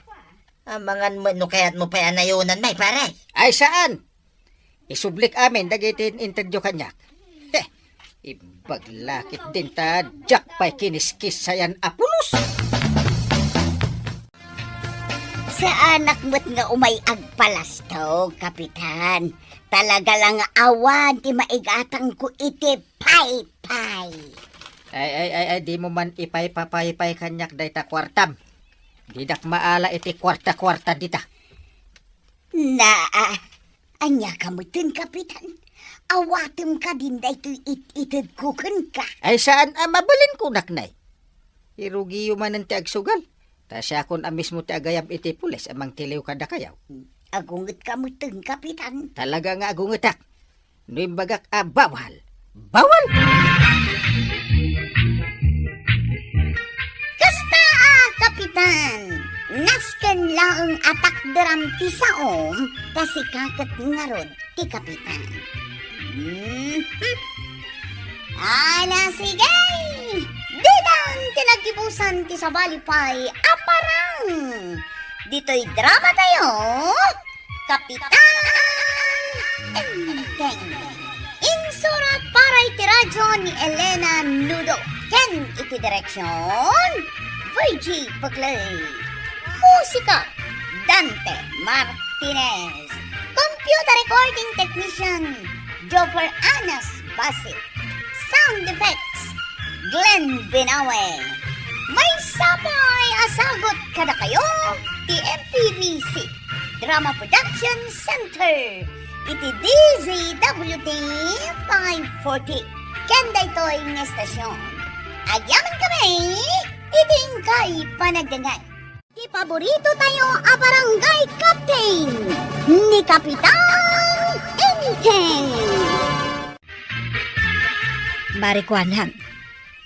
Amangan met no kayatmo pay a nayonan, may, pare. Ay, saan? Isublik amin dagiti in-interview kaniak. Heh, imbag la ketdin ta diak pay kiniskis sayan a pulos. Saanak met nga umay agpalastog, Kapitan. Talaga la nga awan ti maigatangko iti paypay. Ay, ay, ay, ay, dimo man ipaypapaypay kaniak dayta kuartam. Didak maala iti kuarta-kuarta dita. Na, ah, ania ka metten, Kapitan? Awatem kadin daytoy it-itedko kenka. Ay, saan a mabalinko, naknay. Irugiyo manen ti agsugal. Ta siakon a mismo ti agayab iti pulis a mangtiliw kadakayo. Agungetka metten, Kapitan. Talaga nga agungetak. No imbagak a bawal, bawal! Kasta a, Kapitan, nasken laeng a takderam ti saom, ta sika ket ngarud ti kapitan. Mhm. Ala, sige! Ditan ti naggibusan ti sabali pay a parang ditoy drama tayo, Kapitan Enteng. Insurat para iti radyo ni Elena Nudo ken iti direksyon, Virgie Paglae. Musika, Dante Martinez. Computer recording technician, Joffer Anas Basit. Sound effects, Glenn Binawe. Maysa pay a sagut kadakayo ti M P B C Drama Production Center iti D Z W T five forty. Ken daytoy nga estasyon, agyamankami iti inkay panagdengngeg. Ti paborito tayo a barangay captain, ni Kapitan Enteng. Mari Kuanang,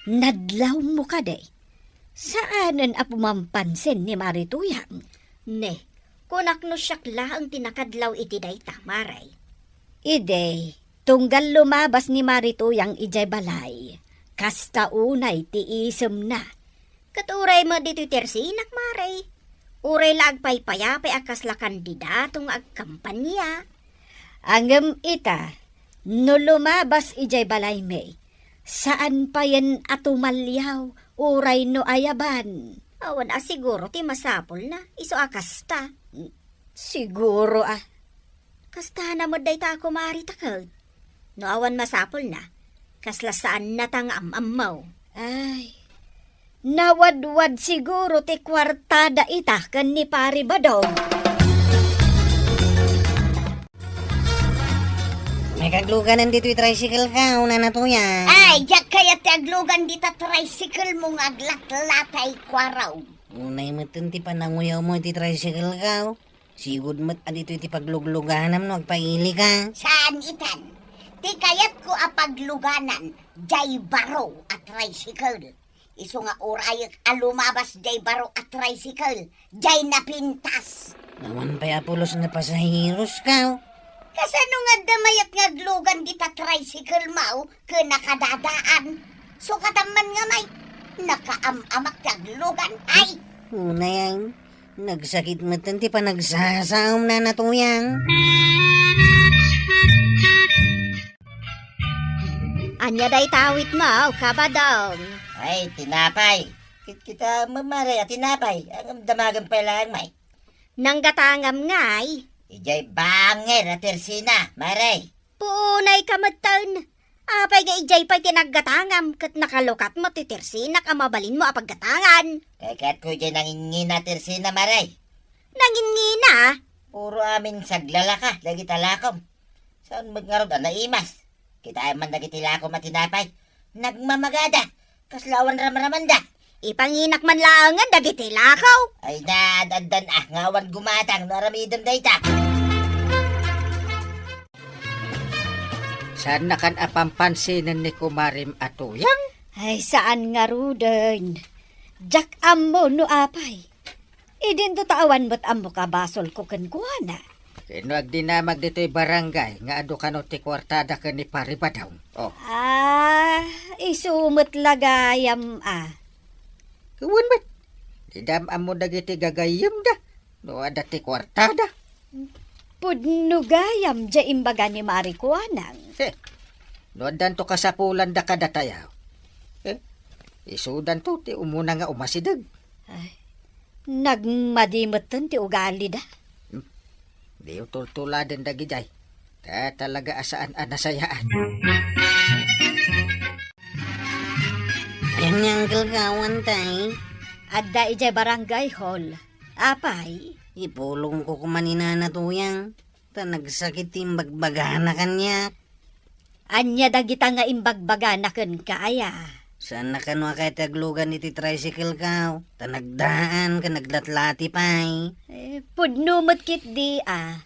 nadlawmo kadi? Saanen a pumampansin ni Mari Tuyang. Ne, kunak no siak laeng ti nakadlaw iti dayta, Mare. Idi, tunggal lumabas ni Mari Tuyang idiay balay, kasta unay ti isemna. Ket uray met ditoy tersinak, Mare. Uray la agpaypayapay a kasla kandidato nga agkampanya. Ngem ita, no lumabas idiay balaymi, saan payen a tumaliaw uray no ayaban. Awan a siguro ti masapulna, isu a kasta. Siguro a. Kastana met dayta a kumari ta ket. No awan masapulna, kasla saannata nga am-ammo. Ay, nawadwad siguro ti kuartada ita ken ni Pari Badong. May kagluganan ditoy tricycle ka, una na tuya. Ay, diak kayat ti aglugan dita tricycle mo nga aglatlatay kuaraw. Unay metten ti pananguyaw mo iti tricycle ka. Sigud met a ditoy ti paglugluganam no agpaili ka. Saan itan? Ti kayatko a pagluganan, jay baro a tricycle. Isu nga urayek a lumabas jay baro a tricycle, jay napintas. Awan pay a pulos nga pasaheros ka. Kasano nga adda mayat nga aglugan dita tricycle mo ken nakadadaan? Sukatan man nga may nakaam-amak ti aglugan, ay! Unay, nagsakit metten ti panagsasaom, Nana Tuyang. Ania dayta awitmo, Kabadong? Ay, tinapay. Kit-, kita, ma-, Mare, a tinapay. Ang damagan pay laeng, may. Nanggatangam ngay. Idiay bangir a tersina, Mare. Puunay ka metten. Apay nga idiay pay ti naggatangam ket nakalukatmo ti tersinak a mabalinmo a paggatangan? Kayatko idiay nangingina a tersina, Mare. Nangingina? Puro amin saglalaka dagita lakom. Saan met ngarud a naimas? Kitaem man dagiti lakom a tinapay. Nagmamagada. Kasla awan ramramanda. Ipanginak man laengen dagiti lakaw. Ay, naad-addan a nga awan gumatang no aramidem dayta. Saannakan a pampansinen ni kumarem a Tuyang? Ay, saan ngaruden. Diak ammo no apay. Idinto ta awan met ammok a basolko kenkuana. Ken no agdinamag ditoy barangay nga adu kano ti kuartada ken ni Pari Badong. Oh. Ah, isu met la gayam a. Wen met. Dida ammo dagiti gagayyemda no adda ti kuartada. Pudno gayam diay imbaga ni Mari Kuanang. He. No addanto kasapulanda kadatayo. Eh, isudanto ti umuna nga umasideg. Ay, nagmadi metten ti ugalida. Hmm. Diyo tultuladen dagidiay. Ta talaga a saan a nasayaan. Ayan nga, Uncle Kawan, tay. Adda idiay barangay hall. Apay? Ipulongko koma ni Nana Tuyang. Ta nagsakit ti imbagbagana kaniak. Ania dagita nga imbagbagana kenka, aya? Saanna kano a kayat ti aglugan iti tricycle kaw, ta nagdaan ken naglatlati pay. Eh, pudno met ketdi a.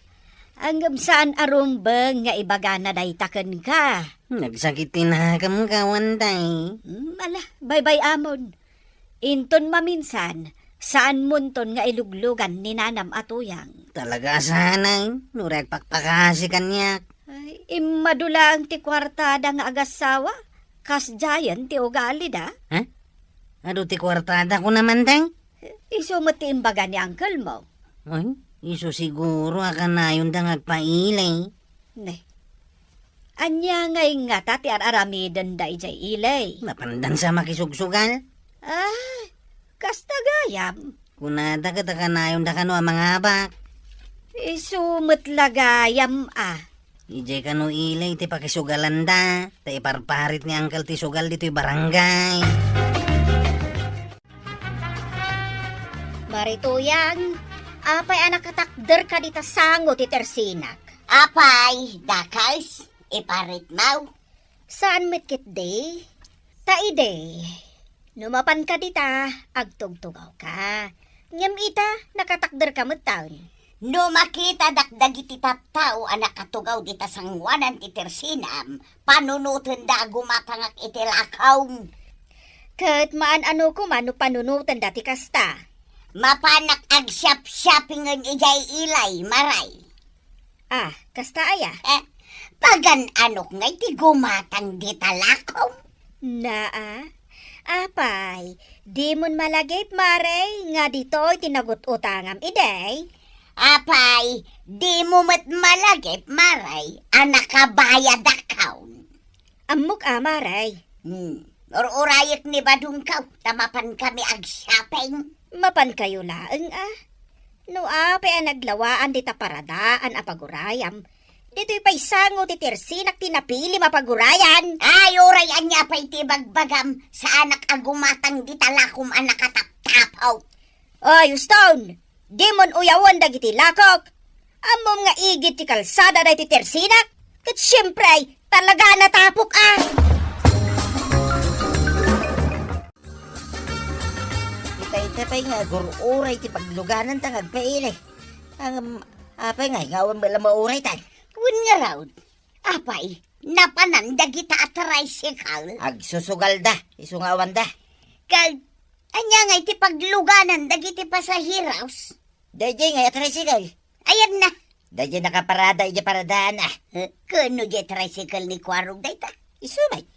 Ngem saan a rumbeng nga ibagana dayta kenka. Nagsakit ti nakemka, Kawan, tay. Hmm, ala, baybay-amon. Inton maminsan, saanmonton nga iluglugan ni nanam a Tuyang. Talaga a sanay, no agpakpakasi kaniak. Ay, immadu laeng ti kuartada nga agassawa, kasdiayen ti ugalida. Ha? Adu ti kuartada, kuna man, tay? Isu met ti imbaga ni uncle mo. Ay, isu siguro a kanayonda nga agpailay. Ne. Ania ngay ngata ti ar-aramidenda idiay ilay? Napandan sa makisugsugal? Ah, kasta gayam. Kunada ket a kanayonda kano a mangabak. Isu met la gayam a. Idiay kano ilay ti pakisugalanda, ta iparparit ni Uncle ti sugal ditoy barangay. Mari Tuyang, apay a nakatakder ka dita sango ti tersinak? Apay, dakes, iparitmaw. Saan met ketdi? Ta idi, no mapanka dita, agtugtugawka. Ngem ita, nakatakderka metten. No makitadak dagiti tattao a nakatugaw dita sangoanan ti tersinam, panunotenda a gumatangak iti lakawm. Ket maan-ano koma no panunotenda ti kasta? Mapanak agsiapsiapingen idiay ilay, Maray. Ah, kasta aya? Eh, pagan-anok ngay ti gumatang dita lakawm? Naa, apay, dimon malagip, Maray, nga ditoy ti nagut-utangam idi? Apay, dimo met malagip, Maray, a nakabayadakon? Ammok a, Maray. Hmm. Ur-urayek ni Badongkaw, ta mapankami ag-shopping. Mapankayo laeng a. No apay a naglawaan dita paradaan a pagurayam, ditoy pay sango ti tersinak ti napilim a pagurayan. Ay, uray ania pay ti ibagbagam, saanak a gumatang dita lakom a nakataptapot. Oy, Uston! Dimon uyawen dagiti lakok. Ammom nga igid ti kalsada daytoy tersinak? Ket siempre, talaga a natapok a. Ita, ita pay nga agur-uray ti paglugananta nga agpaili. Ngem, apay ngay nga awan met la mauraytan? Wen ngarud, apay, napanan dagita a tricycle? Agsusugalda, isu nga awanda. Ket, ania ngay ti pagluganan dagiti pasaheros? Daydiay ngay a tricycle. Ayanna. Daydiay nakaparada idiay paradaan a. Eh, ken no diay tricycle ni Kuarog dayta? Isu met.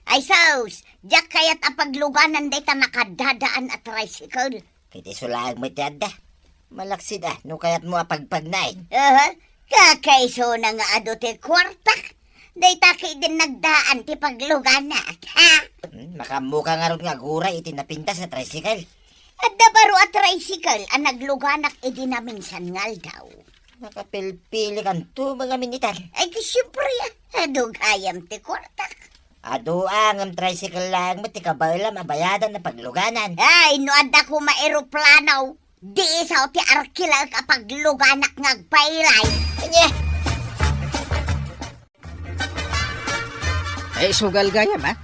Ay sus, diak kayat a pagluganan dayta nakadadaan a tricycle. Ket isu laeng met ti adda. Malaksid a, no kayatmo a pagpagnaen. Aha, kakaisuna nga adu ti kuartak. Dayta ketdin nagdaan ti pagluganak, ha? Hmm, makaammoka ngarud nga aguray iti napintas nga tricycle. Adda baro a tricycle a nagluganak idi naminsan nga aldaw. Makapilpilikanto, mga minitan. Ay, di siyempre, ah. Adu gayam ti kwartak. Adu, ah, ngem tricycle laeng met ti kabaelam a bayadan a pagluganan. Ay, no adda koma eroplano, di isu ti arkilaek a pagluganak nga agpailay. Ania? Ay, sugal gayam, ah.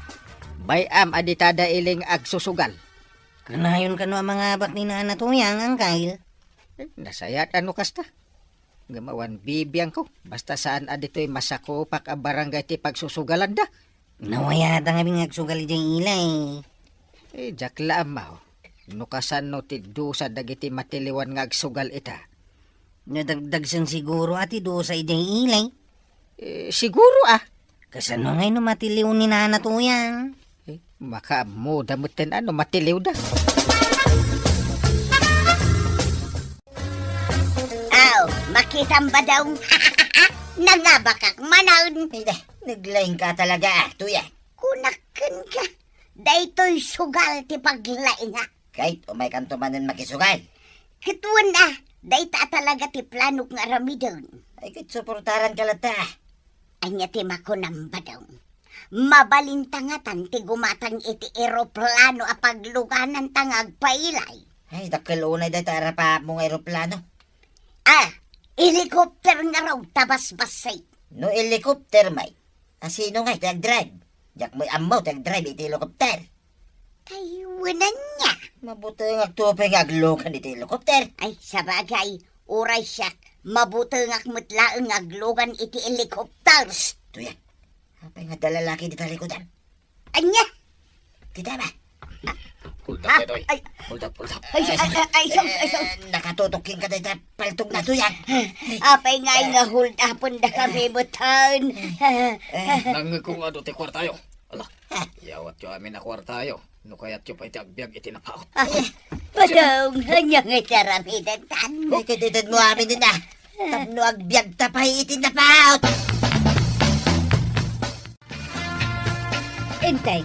Bay-am a ditada iling agsusugal. Kanayon kano a mangabak ni Nana Tuyang, Angkel? Eh, nasayaat a no kasta. Ngem awan bibiangko, basta saan a ditoy masakupak a barangay ti pagsusugalanda. Nawayata ngamin nga agsugal idiay ilay. Eh, diak la ammo. No kasano ti dusa dagiti matiliwan nga agsugal ita? Nadagdagsen siguro a ti dusa idiay ilay. Eh, siguro, ah. Kasano ngay no matiliw ni Nana Tuyang? Eh, makaammoda metten a no matiliwda. Aw, makitam, Badong? Nangabakak manen. Ay, da, naglaingka talaga, ah, Tuyang. Kunak kenka, daytoy sugal ti paglaingak. Ket umaykanto manen makisugal. Ket wen a, dayta a talaga ti planok nga aramiden. Ay, ket suportaranka latta. Ania ti makunam, Badong? Mabalinta ngatan ti gumatang iti eroplano a paglugananta nga agpailay. Ay, dakkel unay dayta a rapaapmo nga eroplano. Ah, helicopter ngarud ta basbassit. No helicopter met, a sino ngay ti agdrive? Diak met ammo ti agdrive iti helicopter. Ay, wen ania? Mabutengakto pay nga aglugan iti helicopter. Ay, sabagay, uray siak, mabutengak met laeng nga aglugan iti helicopter. Shh, Tuyang. Apay nga adda lalaki dita likudan? Ania? Kita ba? Hold up, Ha? Toy. Ay. Hold up, hold up. Ay, ay, ay, ay, sus, ay, sus. Eh, nakatutok kenka dayta paltogna, Tuyang. Apay nga ay nga hold upendakami metten. Eh. Nangngegko nga adu ti kuartayo. Ala, Ha? Iyawatyo amin a kuartayo. No kayatyo pay ti agbiag iti napaut. Ay, Badong, ania nga iti aramidentan? Ay, kadited mo amin din, ah. Tapno agbiagta pay iti napaut. Enteng,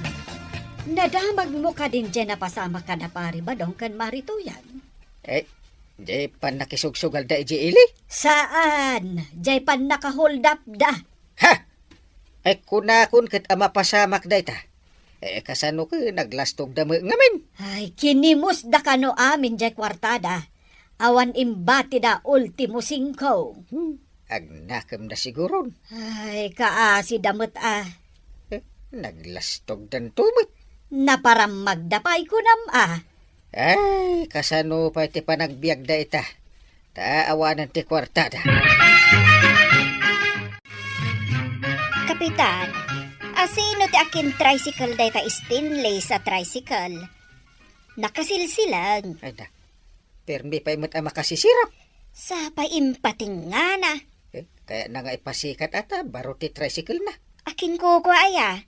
nadamagmo kadin diay napasamak kada Pari Badong ken Mari Tuyang? Eh, diay pannakisugsugalda idiay ili? Saan, diay pannakaholdapda. Ha? Ay, kunakon ket a mapasamak dayta. Eh, kasano ket naglastogda met ngamin? Ay, kinimusda kano amin diay kuartada. Awan imbatida ultimo singko. Hmm, agnakemda siguron. Ay, kaasida met a. Eh, naglastogdanto met. Naparammagda pay kunam a. Ay, kasano pay ti panagbiagda ita? Ta awanen ti kuartada. Kapitan, asino ti akin-tricycle dayta stainless a tricycle? Nakasilsilang. Ay da, permi pay met a makasisirap. Sapay impatingngana. Eh, kayatna nga ipasikat a ta baro ti tricycle na. Akin kukua aya?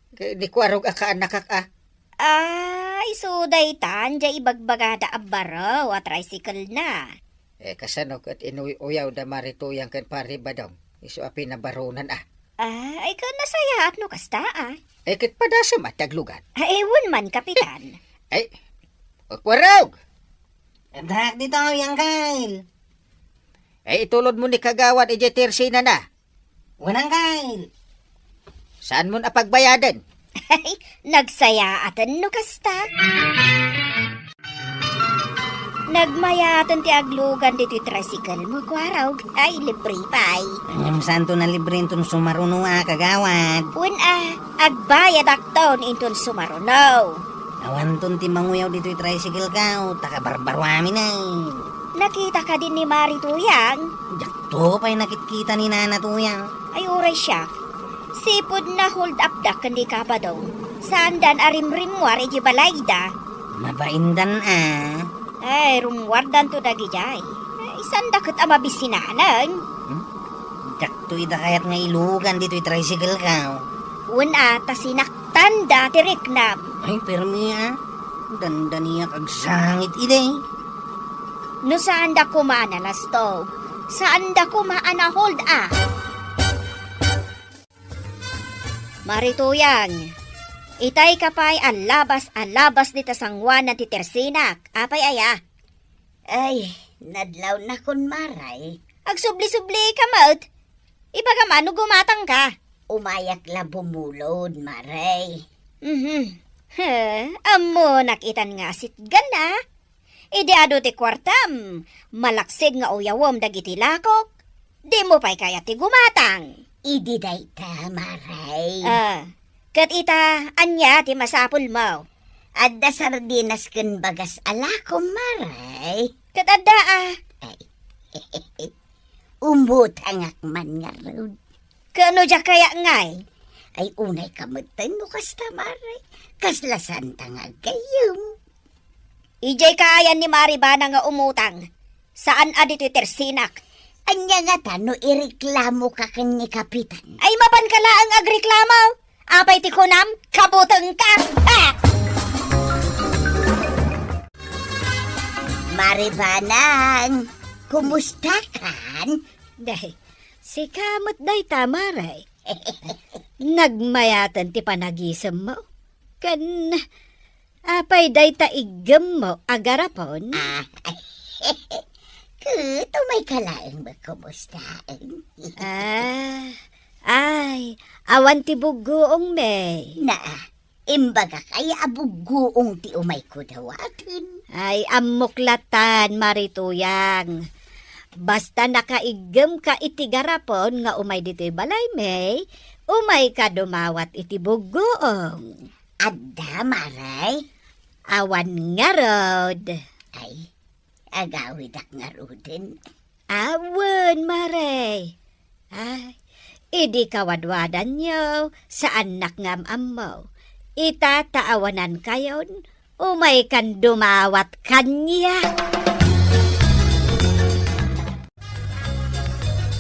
Kay ni Kuarog a kaanakak a. Ay, isu daytan, diay ibagbagada a baro a tricycle na. Eh, kasano ket inuy-uyawda Mari Tuyang ken Pari Badong? Isu a pinabaronan a. Ah, ay, ket nasayaat no kasta a. Eh, ket padasem a ti aglugan. Ay, wen man, Kapitan. Ay, o, Kuarog! Addak ditoy, Angkel. Ay, itulodmo ni Kagawad idiay tersinana. Wen, Angkel. Saanmon a pagbayaden? Nagsayaaten no kasta. Nagmayaten ti aglugan ditoy tricycle mo, Kuarog. Ay, libre pay. Ngem saanto a libre inton sumaruno a, Kagawad? Wen a, agbayadakton inton sumaruno. Awanton ti manguyaw ditoy tricycle ko, ta kabarbaroamin ay. Nakita ka din ni Mari Tuyang? Diakto pay nakitkita ni Nana Tuyang. Ay, uray siak. Sipud na-hold up da ken ni Kabadong. Saandan a rimrimmuar iti balayda. Mabaindan a. Ay, rummuardanto dagidiay. Ay, saanda ket a mabisinanan. Hmm? Diakto ida kayat nga ilugan ditoy tricycle ko. Wen a, ta sinaktanda ti riknam. Ay, permi a. Dandaniak agsangit idi. No saanda koma a nalastog, saanda koma a na-hold up. Mari Tuyang, itay ka pay a labas a labas dita sangoanan ti tersinak. Apay aya? Ay, nadlawnakon, Mare. Agsubli-subli ka met. Ibagam a no gumatang ka. Umayak la bumulod, Mare. Mhm. He, ammonak itan nga asitgan, a. Idi adu ti kuartam, malaksid nga uyawem dagiti lakok. Dimo pay kayat ti gumatang. Idi dayta, Mare. Ah, ket ita, ania ti masapulmo? Adda sardinas ken bagas a lakom, Mare. Ket adda, a. Ay. Umutangak man ngarud. Ket no diak kayat ngay? Ay, unay ka metten no kasta, Mare. Kasla saanta nga aggayyem. Idiay kaayan ni Mari Banang nga umutang. Saan a ditoy tersinak. Ania ngata no ireklamo ka ken ni Kapitan? Ay, mapan ka laeng agreklamo. Apay ti kunam? Kabuteng ka! Ah! Mari Banang, kumusta kan? Day, sika met dayta, Mare. Nagmayaten ti panagisemmo. Ken, apay dayta iggemmo a garapon? Ah, ket umay ka laeng met kumustaen. Ah, ay, awan ti buggoong, May. Naa, imbagak aya a buggoong ti umayko dawaten? Ay, ammok latan, Mari Tuyang. Basta nakaiggemka iti garapon nga umay ditoy balay, May, umayka dumawat iti buggoong. Adda, Mare? Awan ngarud. Ay, agawidak ngaruden. Awan, Mare. Ay, idi kawadwadanyo, saannak nga am-ammo. Ita ta awanankayon, umaykan dumawat kaniak.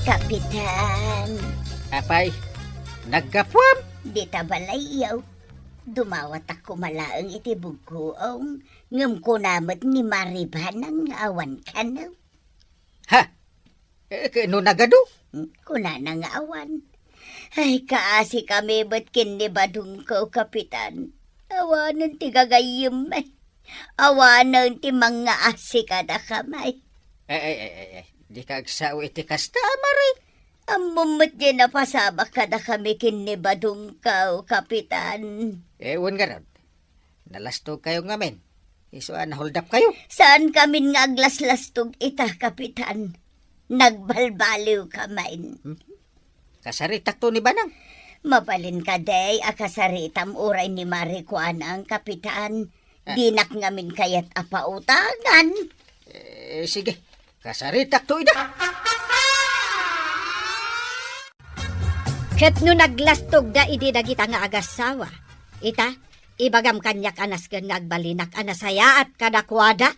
Kapitan. Apay, naggapuam? Dita balayyo. Dumawatak koma laeng iti buggoong, ngem kuna met ni Mari Banang nga awan kano. Ha? Eh, ket no nagadu? Hmm, kunana nga awan. Ay, kaasikami met ken ni Badongko, Kapitan. Awanen ti gagayyem, eh. Awanen ti mangngaasi kadakami. Ay, ay, ay, ay, ay. Dika agsao iti kasta, Mari. Ammom met diay napasamak kadakami ken ni Badongko, Kapitan. Eh, wen ngarud. Nalastogkayo ngamin. Isu a nahuldapkayo. Saankamin nga aglaslastog ita, Kapitan. Nagbalbaliwkamin. Hmm? Kasaritakto ni Banang. Mabalin kadi a kasaritam uray ni Mari Kuanang, Kapitan. Ah. Dinak ngamin kayat a pautangan. Eh, sige. Kasaritakto ida. Ket no naglastogda idi dagita nga agassawa, ita, ibagam kaniak a nasken nga agbalinak a nasayaat kadakuada.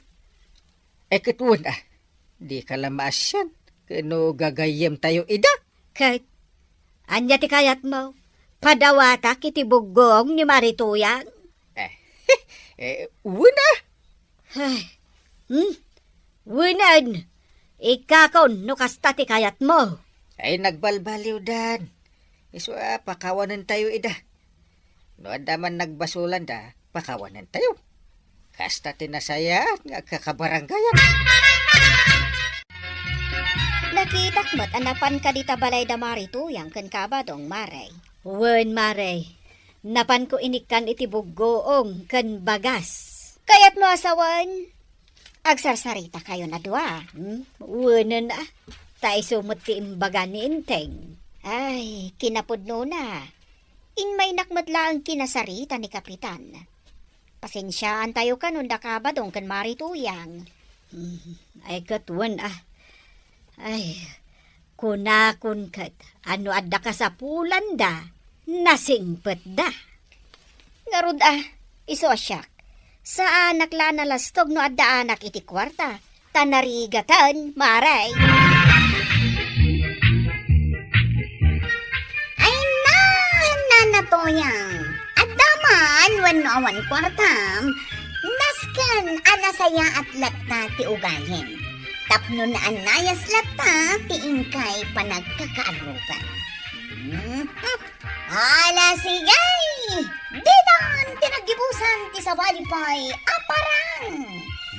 Eh, ket wen a, dika la maasian ket no gagayyemtayo ida. Ket ania ti kayatmo? Padawatak iti buggoong ni Mari Tuyang? Eh, eh, wen a. Ay, hmm? Wenen, ikkakon no kasta ti kayatmo. Ay, nagbalbaliwdan. Isu a, pakawanentayo ida. No adda man nagbasolanda, pakawanentayo. Kasta ti nasayaat nga agkakabarangayan. Nakitak met a napanka dita balay da Mari Tuyang ken Kabadong, Mare. Wen, Mare. Napanko inikkan iti buggoong ken bagas. Kayatmo a sawen? Agsarsaritakayon a dua, hmm? Wenen a, ta isu met ti imbaga ni Enteng. Ay, kinapudnona. Inmaynak met laeng kinasarita ni Kapitan. Pasensiaantayo kanon da Kabadong ken Mari Tuyang. Hmm, ay ket wen a. Ay, kunakon ket a no adda kasapulanda, nasingpetda. Ngarud a, isu a siak, saanak la a nalastog no addaanak iti kuarta, ta narigaten, Mare. Ay, na, Nana Toyang, adda man wenno awan kuartam, nasken a nasayaat latta ti ugalim. Tapno naannayas latta ti inkay panagkakaarugan. Hmm. Ala, sige! Ditan ti naggibusan ti sabali pay a parang.